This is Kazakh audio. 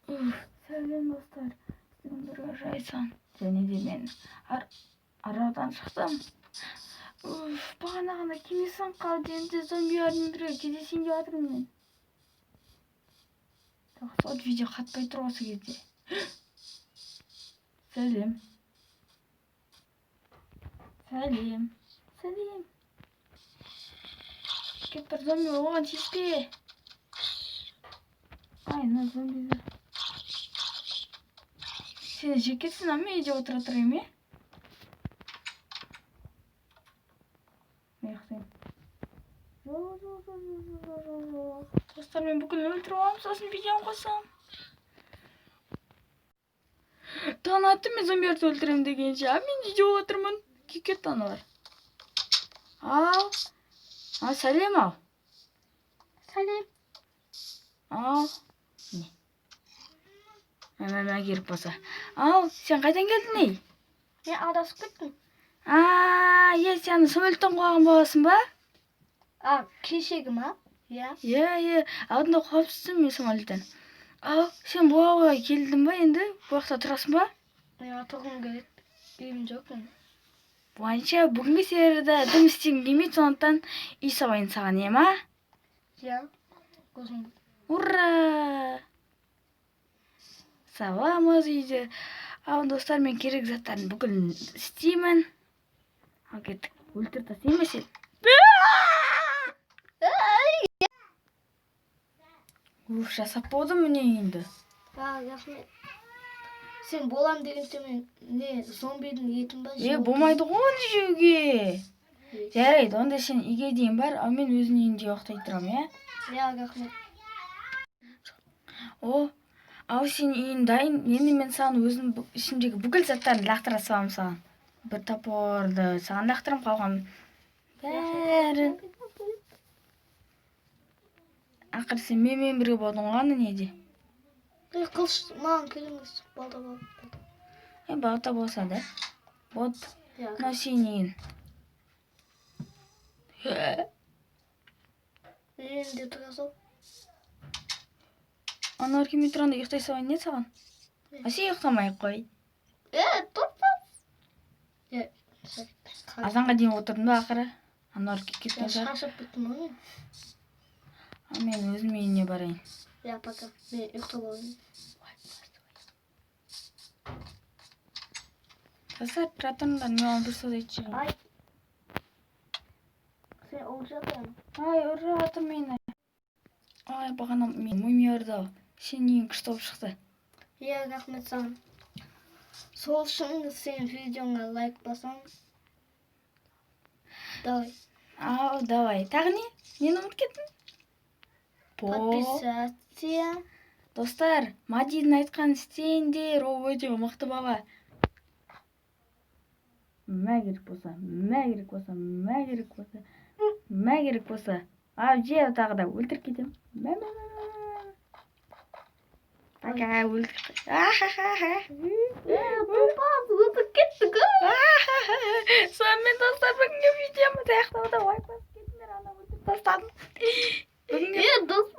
Сәлем, достар, сіздермен бірге Жайсан және де мен арадан шықтым. Уф, бағана ғана кеме сынып қалды, енді зомбилармен бірге кездесейін деп жатырмын мен. Тоқтат, видео қатпай тұр осы кезде. Сәлем, сәлем, сәлем! Кеп тұр зомби, оған тиіспе. Ай, мына зомбилер сені жеп кетсін. А мен үйде отыра тұрайын, иә? Мен ұйықтаймын. Жоқ, жоқ, жоқ, жоқ, жоқ, жоқ, жоқ, достар, мен бүкіл өлтіріп аламын, сосын видеоны қосамын. Таң атты мен зомбилерді өлтіремін дегенше, а мен үйде отырмын. Күйіп кетті аналар. Ал, ал, сәлем, ал. Сәлем. Ал, не, мә, мә, мә, керек болса. Ал, сен қайдан келдің, ей? Мен адасып кеттім. А, иә, сен ана самолеттен құлаған баласың ба? А, кешегі ма? Иә. Иә, алдында құлап түстім мен самолеттен. Ал, сен бұл ауылға келдің ба? Енді бұл жақта тұрасың ба? Иә, тұрғым келеді. Үйім жоқ менің. Былайынша, бүгінгі серияда дым істегім келмейді, сондықтан үй салайын саған, иә ма? Иә. Өзім. Ура! Саламыз үйді. Ал, достар, мен керек заттарын бүкілін істеймін. Ал, кеттік. Өлтіріп тастайын ба сені? Уф, жасап болдым міне енді. А, рахмет. Сен болам дегенше, мен не, зомбидің етін ба Е, жеп болмайды ғой оны жеуге. отырмын. Жарайды, онда сен үйге дейін бар, ал мен өзімнің үйімде ұйықтай тұрамын, иә? Иә, рахмет. О, ал, сенің үйің дайын. Енді мен саған өзімнің ішімдегі бүкіл заттарын лақтыра саламын саған. Бір топорды саған лақтырамын, қалған бәрін. Ақыры сен менімен бірге болдың ғой ана неде. Ей, қылыш маған керек емес. Балта бол. Е, балта болса да. Вот, Иә. мынау сенің үйің. Үйінде тұра сал. Аналар келмей тұрғанда ұйықтай салайын, не саған? А сен ұйықтамай ақ қой. Е, тұрма. Е, Азанға дейін отырдым да, ақыры. Аналар келіп кеткен шығар. Шаршап кеттім ғой мен. А мен өзім үйіме барайын. Иә, пока. Мен ұйықтап алайын. Достар, тұра тұрыңдар, мен оған бір сөз айтып жіберейін. Ай. Сен ұрып жатыр. Ай, ұрып жатыр мені. Ай, бағана мен миым ұрды. Сенің үйің күшті болып шықты. Иә, рахмет саған. Сол үшін сен видеоңа лайк басамын. Давай. Ал, давай. Тағы не? Нені ұмытып кеттің? Подписаться. Достар, Мадидің айтқанын істеңдер, ол өте мықты бала. Мә, керек болса, мә, керек болса, мә, керек болса, мә, керек болса. Ал, же, тағы да өлтіріп кетемін. Мә, мә, мә, мә, мә. Пока, өлтіріп. Ахахаха. Е, топас, өтіп кеттік. Сонымен, достар, бүгінгі видеомыз аяқталды. Лайк басып кетіңдер, ана өлтіріп тастадым. Бүгінгі Е, дос.